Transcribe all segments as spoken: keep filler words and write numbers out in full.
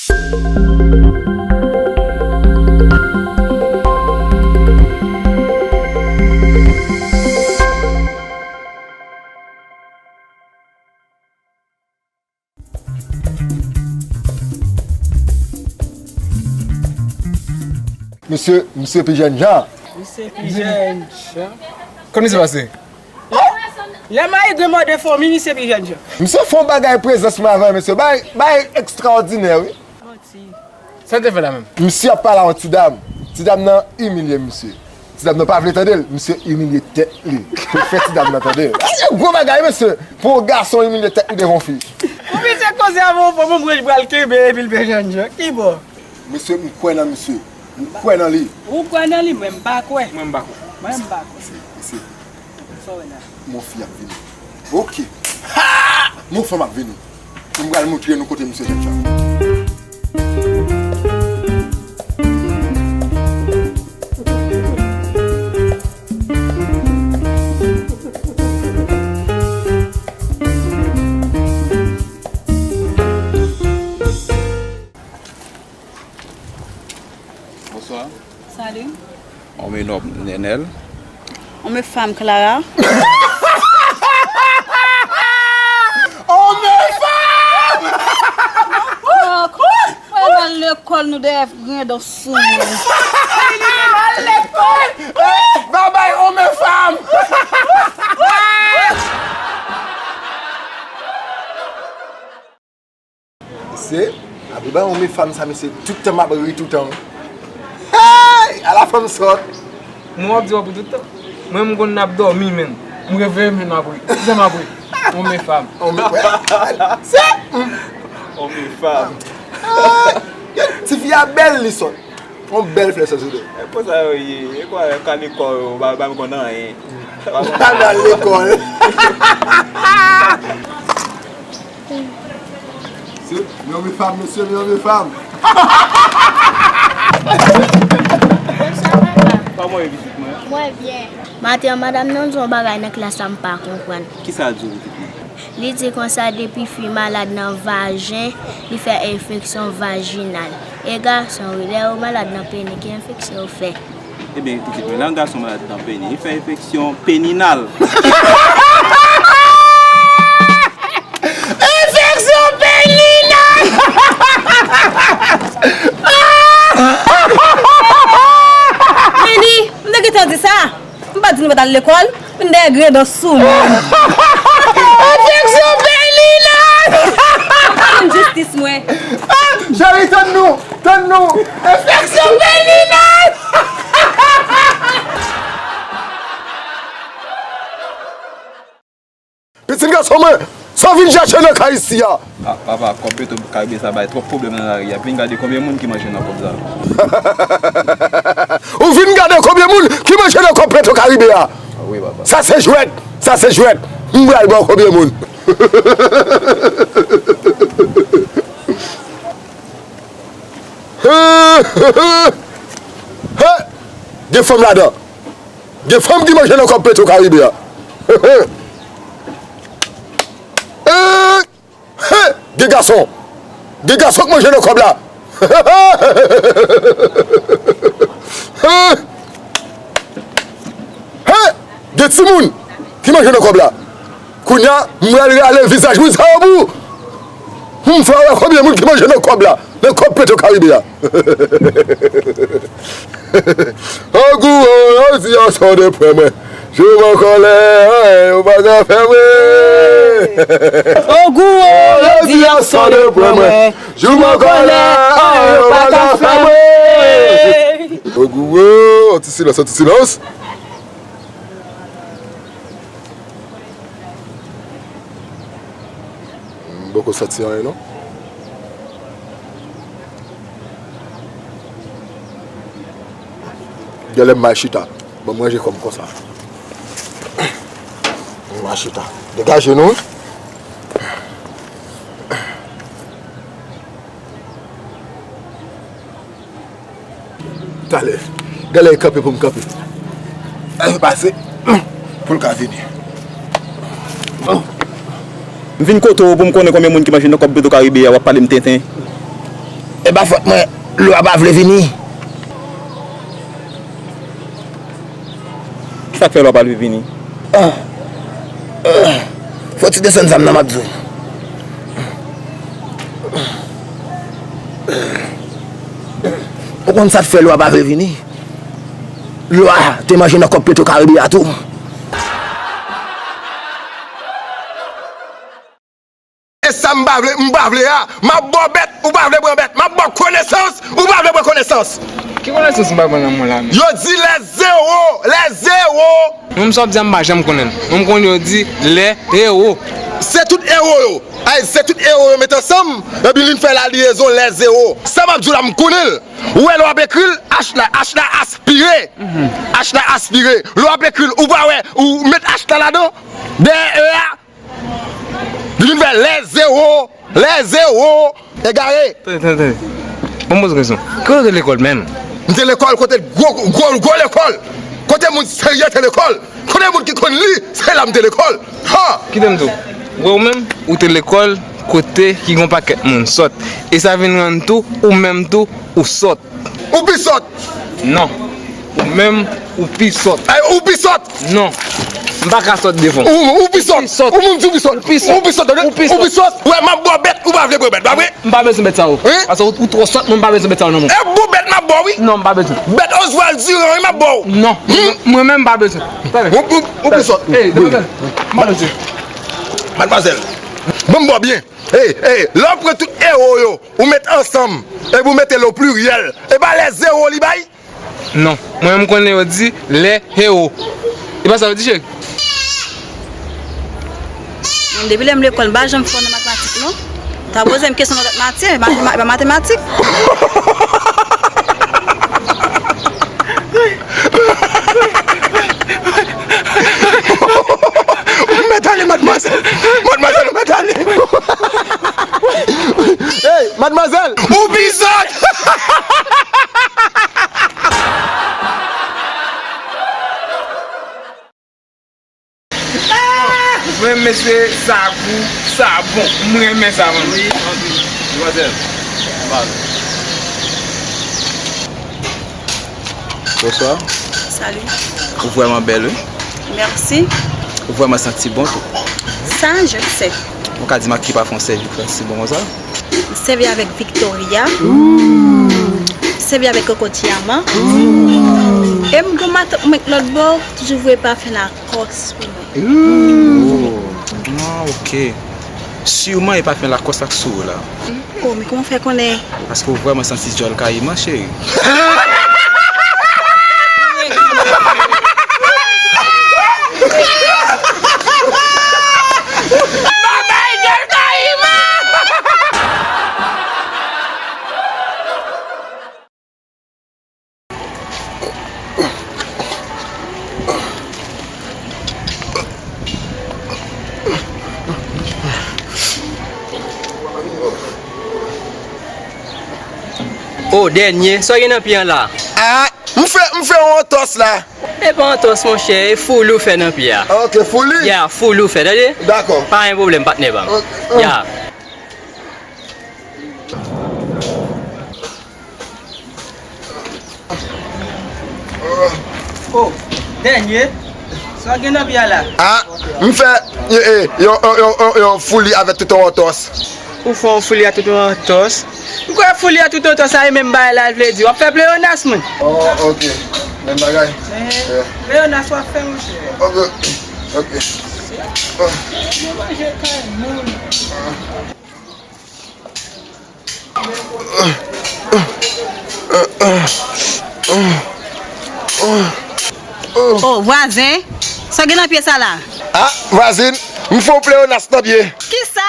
Mesye, misye pi jèn jan. Misye pi jèn jan. Kòman misye pase? Lè mayi grenn mòde fanmi, misye pi jèn jan. Misye fè yon bagay prezans mwen avè, mesye. Bagay, bagay ekstraòdinè, wi. Manti. Sa l te fè la menm? Misye ap pale a yon ti dam. Ti dam nan imilye misye. Ti dam nan pa vle tande l. Misye imilye tèt li pou l fè ti dam nan tande l. Sa se gwo bagay, mesye. Pou yon gason imilye tèt li devan yon fi. Pou misye koze avè yon fanm, yon branch bral kenbe epi l pi jèn jan. Ki bò? Mesye, m kwè nan misye. M kwè nan li. Ou kwè nan li, mwen m pa kwè. Mwen m pa kwè. Mwen m pa kwè. Mesye, mesye. Sa w wè la? Mon fi ap vini. Ok. Ha! Mon fanm ap vini. M pral montre nou kote misye jèn jan. Bonswa. Salut. On me nomme Nenel. On me femme Clara. On me femme! Mwen al lekòl nou dèyè grendon sou moun. Babay, on me femme! Mesye, abiba yon me fanm sa, mesye, tout tan m ap ri tout tan. Hey! Ala fanm sòt. Mwen w ap di w ap ri tout tan. Mwen m konn n ap dòmi menm. M reveye menm m ap ri. Kisa m ap ri? On me fanm. On me, se, on me fanm. Ah, tifi a bèl, li sòt. Yon bèl flè sòt sou do. E konsa yo ye. E kwa, ka lekòl yo, pa, pa konn anyen. Pa konn anyen. Pa nan lekòl. Se, men yon fanm, mesye, men yon fanm. Kòman w ye, pitit mwen? Mwen byen. Maten an, madanm nan di yon bagay nan klas la, m pa konprann. Kisa l di w, pitit mwen? Li di konsa depi fi malad nan vajen, li fè enfeksyon vajinal. E gason, wi, lè yo malad nan peni, ki enfeksyon yo fè? Ebyen, pitit mwen, lè yon gason malad nan peni, li fè enfeksyon peninal. Enfeksyon peninal! Meni, m te gentan di sa. M pa t di nou pa t al lekòl, vin dèyè grendon sou moun. Enfeksyon peninal! Tann jistis mwen. Ah, cheri, tann nou, tann nou. Enfeksyon peninal! Pitit gason mwen, sa w vin chache nan kay isi a? Ah, papa, kòb Petro Karibe sa bay twòp pwoblèm nan lari a. Vin gade konbyen moun ki manje nan kòb sa. Ou vin gade konbyen moun ki manje nan kòb Petro Karibe a? Ah, wi, papa. Sa se jwèt, sa se jwèt. M pral ba w konbyen moun. Hey! Gen fanm ladan. Gen fanm ki manje nan kòb Petro Karibe a. Eh, eh, gen gason. Gen gason k manje nan kòb la. Eh, eh, gen timoun ki manje nan kòb la. Kounye a, m pral rale vizaj moun sa yo pou m fè w wè konbyen moun ki manje nan kòb la, nan kòb Petro Karibe a. Ogou, o, yo di yo sòde pran mwen. Jou m an kòlè, anyen yo pa ka fè mwen. Ogou, o, yo di yo sòde pran mwen. Jou m an kòlè, anyen yo pa ka fè mwen. Ogou, o, yon ti silans, yon ti silans. M poko santi anyen non. Genlè m mal chita. Bon, m ranje kò m konsa. M mal chita. Degaje nou wi. Talè. Genlè e kanpe pou m kanpe. Pase pou l ka vini. M vin kote w pou m konnen konbyen moun ki manje nan kòb Petro Karibe a, w ap pale m tenten. E pa fòt mwen, Lwa pa vle vini. Sa k fè Lwa pa vle vini? Ah. Ah. Fò ti desann zam nan, m ap di w. Ou konn sa k fè Lwa pa vle vini? Lwa te manje nan kòb Petro Caribe a tou. E sa m pa vle, m pa vle a, m ap ba w bèt, ou pa vle pran bèt, m ap ba w konesans, ou pa vle pran konesans. Ki konesans m pa pran nan men w la menm? Yo di lè zewo, lè zewo. Menm sa w ap di a, m pa janm konnen l. Mwen, m konn yo di lè ewo. Se tout ewo yo. Ay, se tout ewo yo met ansanm, epi li fè lalyezon lè zewo. Sa m ap di w la, m konnen l. Ou wè lè w ap ekri l, H la, H la aspire. H la aspire. Lè w ap ekri l, ou pa wè, ou met H la ladan. Dèyè e a, li vin fè lè zewo, lè zewo. Egare. Tande, tande, tande. Ban m poze w kesyon. Kote w te lekòl menm? M te lekòl kote gwo, gwo, gwo lekòl. Kote moun serye te lekòl. Kote moun ki konn li, se la m te lekòl. Ha! Kite m di w. Wè ou menm, ou te lekòl kote ki gon pakèt moun sòt. E sa vin rann tou, ou menm tou, ou sòt. Ou pi sòt. Non. Ou menm, ou pi sòt. Ay, ou pi sòt. Non. M pa ka sòt devan w. Ou, ou pi sòt. Ou pi sòt. Ou moun di ou pi sòt. Ou pi sòt. Ou pi sòt, tande? Ou pi sòt. Ou pi sòt. Wè, m ap ba w bèt, ou pa vle pran bèt, pa vre? M pa bezwen bèt sa yo. Hein? Paske ou, ou twò sòt, mwen m pa bezwen bèt sa yo nan men w. E bon bèt m ap ba w, wi. Non, m pa bezwen. Bèt Oswald Durand, wi, m ap ba w. Non. Mwen, mwen menm m pa bezwen. Ou, ou, ou pi sòt. Ey, wi. M pa bezwen. Madmwazèl, ban m ba w byen. Ey, ey, lè w pran tout ewo yo, ou met ansanm, epi ou mete l o pliryèl, e pa lè zewo li bay? Non, mwen menm m konnen yo di lè ewo. E pa sa yo di, cheri? Mwen, depi lè m lekòl, m pa janm fò nan matematik, non. Ta poze m kesyon nan lòt matyè, e pa, e pa matematik. Ou mèt ale, madmwazèl. Madmwazèl, ou mèt ale. Hey, madmwazèl! Ou pi sòt! Mwen, mesye, sa gou, sa bon. Mwen renmen sa, mwen. Wi, anpil. Demwazèl. Bonswa. Salut. Ou vrèman bèl, wi. Merci. Ou vrèman santi bon tou. Ça, je le sais. Ou ka di m ak ki pafon w sèvi pou santi bon konsa? M sèvi avèk Victoria. M sèvi avèk Coco Diamant. E m gon matant mwen k lòt bò, toujou voye pafen Lacoste pou mwen. Oh. Ah, ok. Siman e pafen Lacoste la k sou ou la. Oh, men kòman w fè konnen? Paske w vrèman santi djòl kayiman, cheri. Oh, dènye, sa w gen nan pye a la? Ah, m fè, m fè yon antòs la. E pa antòs, monchè, e fouli w fè nan pye a. Ok, fouli? Ya, fouli w fè, tande? Dakò. Pa gen pwoblèm, patnè pa m. Ok. Ya. Oh, dènye. Sa w gen nan pye a la? Ah, m fè, e, e, yon, yon, yon, yon, yon fouli avèk tout yon antòs. Ou fè yon fouli a tout yon antòs? M kwè fouli a tout yon antòs, sa e menm bagay la l vle di. W ap fè pleyonas, mwen. Oh, ok. Menm bagay. Eh, yeah. Pleyonas w ap fè, monchè. Ok, ok. Oh. Yo manje kay moun. Oh, vwazen, sa w gen nan pye sa la? Ah, vwazin, m fè yon pleyonas nan pye. Kisa?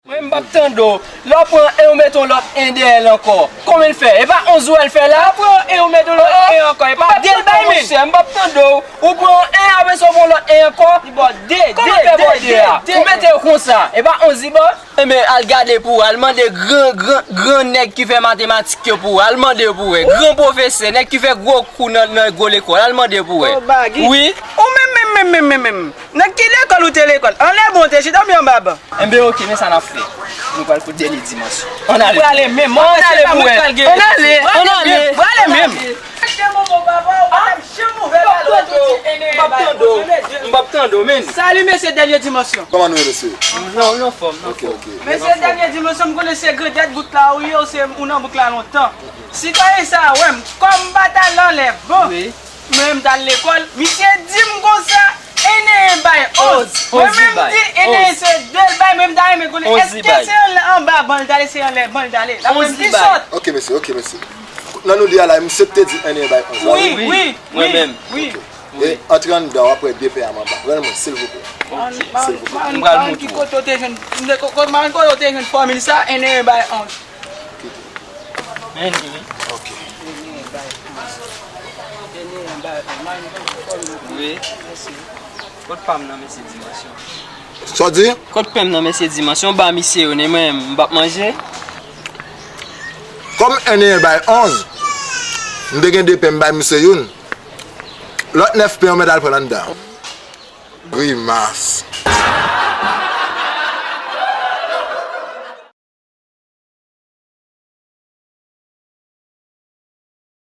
Mwen, m p ap tande w. Lè w pran en, ou mete yon lòt en dèyè l ankò. Konbyen l fè? E pa onz ou wè l fè la? Ou pran en, ou mete yon lòt en ankò. E pa de l bay, monchè. M p ap tande w. Ou pran en, apre sa, ou pran lòt en ankò. Li ba w de, de, de, de, de. Ou mete yo konsa. E pa onz li ba w? Enben, al gade pou w. Al mande gran, gran, gran nèg ki fè matematik yo pou w. Al mande yo pou w wè. Gran pwofesè, nèg ki fè gwo kou nan, nan gwo lekòl. Al mande yo pou w wè. Wi. Ou menm menm, Menm, menm, menm, menm. Nan ki lekòl ou te lekòl? Anlè bon, te chita oubyen anba ban? Enben, oke, men sa n ap fè. Nou pral fout dènye dimansyon. Ann ale. Ou prale menm. Ann ale pou wè. Ann ale, ann ale. Ou prale menm. M p ap tande w. M p ap tande w, men. Salut, mesye, dènye dimansyon. Kòman nou ye, mesye? Non, nou anfòm, nou anfòm. Ok, ok. Mesye, dènye dimansyon, m konnen se grandèt bouk la ou ye, ou se, ou nan bouk la lontan. Sitwayen sa a wè m, kòm m pa t al anlè ban. Wi. Mwen menm m t al lekòl, misye di m konsa, N A bay onz. Mwen menm m di N A se de l bay, mwen m ta renmen konnen èske se anlè anba ban l t ale, se anlè ban l t ale. Daprè m ki sòt. Ok, mesye, ok, mesye. Nan nou li a la, misye te di N A bay onz la, wi? Wi, wi, wi. Mwen menm. Wi. Ok. E antre anndan, w ap wè de pè a m anba. Rèl mwen, silvouplè. Silvouplè. M pral montre w. Ki kote w te jwenn, m te, ko-, man, kote w te jwenn fòmil sa, N A bay onz. Kite. Men li wi. Ok. Wi. Kot pa m nan, mesye Dimansyon? Sa w di? Kot pè m nan, mesye Dimansyon? Ba misye yo, ne mwen, m p ap manje. Kòm N A bay onz, m te gen de pè, m bay misye youn. Lòt nèf pè yo mèt al pran anndan. Grimas.